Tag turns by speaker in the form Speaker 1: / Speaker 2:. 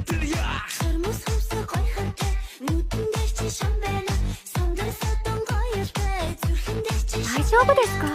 Speaker 1: Сормуус хөмсөг гойхантай, нүдэн дээр чи шам байна. Сундар содон гоёлтой, зүрхэн дээр чи
Speaker 2: 大丈夫ですか？